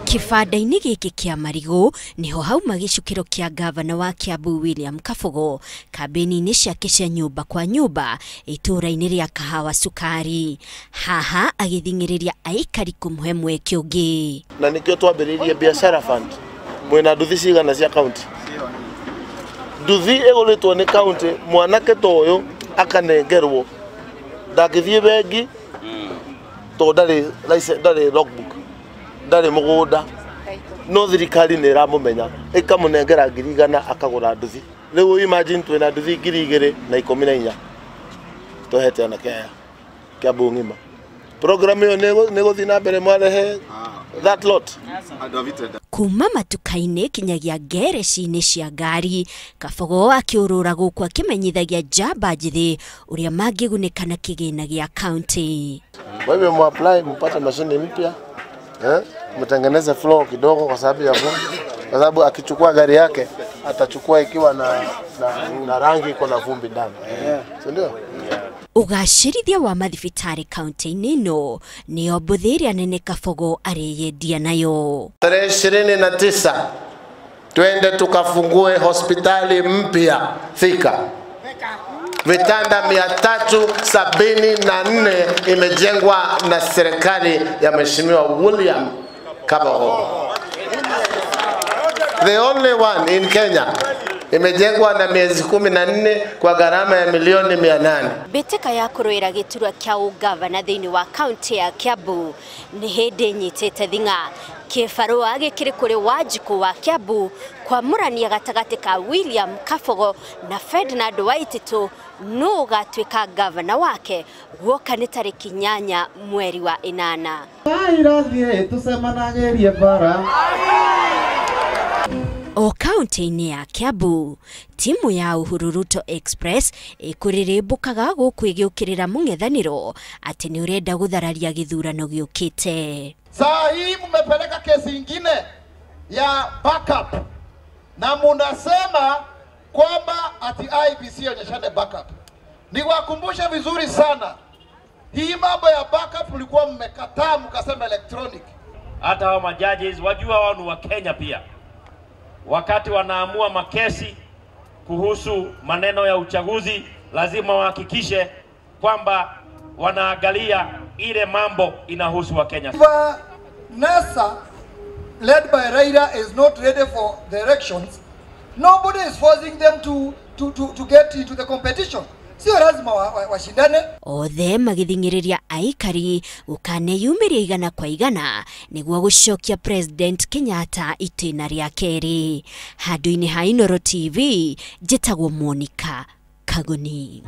Kĩbanda-inĩ gĩkĩ kĩa marigũ niho hauma gĩcukĩro kĩa gavana wa Kiambu William Kabogo kambĩni-inĩ ciake cia nyũmba kwa nyũmba itũũra-inĩ rĩa Kahawa Sukari. Haha agĩthing'ĩrĩria aikari kũmũhe mweke ũngĩ. Na nĩkĩo twambĩrĩirie biashara fund. Mwĩna nduthi cigana cia county? Nduthi ĩgũrĩtwo nĩ county, mwanake ta ũyũ akanengerwo, ndangĩthiĩ bengi tondũ ndarĩ license, ndarĩ logbook, ndarĩ mũgũnda, no thirikari nĩ ĩramũmenya ĩkamũnengera 100,000 akagũra nduthi. Rĩu imagine twĩna nduthi 2014 tũhete anake aya Kiambu ng'ima. Program ĩyo nĩ gũthiĩ na mbere mwarehe that lot. Kuma matuka-inĩ kinyagia ngereci-inĩ cia ngari, Kabogo akĩũrũra gũkũ akĩmenyithagia njamba njĩthĩ ũrĩa mangĩgunĩka na kĩgĩna gĩa county. Kwa hivyo muapply mpate mashine mpya, mtengeneze floor kidogo kwa sababu ya vumbi, kwa sababu akichukua gari yake atachukua ikiwa na rangi iko na vumbi ndani. Si ndio? Ũgacĩrithia wa mathibitarĩ kaunti-inĩ ĩno nĩyo mbũthĩ ĩrĩa nene Kabogo arĩyendia nayo. Tarehe 29 twende tukafungue hospitali mpya Thika. Vitanda 374 imejengwa na serikali ya Mheshimiwa William Kabogo. The only one in Kenya. Imejengwa na miezi 14 kwa gharama ya milioni 800. Mbĩtĩka ya kũrũĩra gĩturwa kĩa ũgavana thĩinĩ wa kaunti ya Kiambu nĩ hĩndĩ ĩnyitĩte thing'a. Kĩbarũa gĩkĩrĩ kũrĩ Wanjikũ wa Kiambu kwamũrania gatagatĩ ka William Kabogo na Ferdinand Waititu nũ ũgatuĩka gavana wake guoka nĩ tarĩki 8 mweri wa 8. O kaunti-inĩ ya Kiambu, timu ya Uhuru Ruto Express ĩkũrĩrĩmbũkaga gũkũ ĩgĩũkĩrĩra mũng'ethanĩro atĩ nĩ ũrenda gũthararia gĩthurano gĩũkĩte. Saa hii mmepeleka kesi ingine ya backup na munasema kwamba ati IEBC onyeshane backup. Niwakumbushe vizuri sana, hii mambo ya backup mlikuwa mmekataa mkasema electronic. Hata hao majudges wajua wao ni wa Kenya pia. Wakati wanaamua makesi kuhusu maneno ya uchaguzi lazima wahakikishe kwamba wanaangalia ile mambo inahusu wa Kenya. NASA led by Raila is not ready for the elections. Nobody is forcing them to get into the competition. Sio lazima washindane. Othe magithing'ĩrĩria aikari gũkaneyumĩria igana kwa igana nĩguo gũcokia President Kenyatta itĩna rĩa kerĩ. Handũ-inĩ ha Inooro TV, njĩtagwo Monica Kagoni.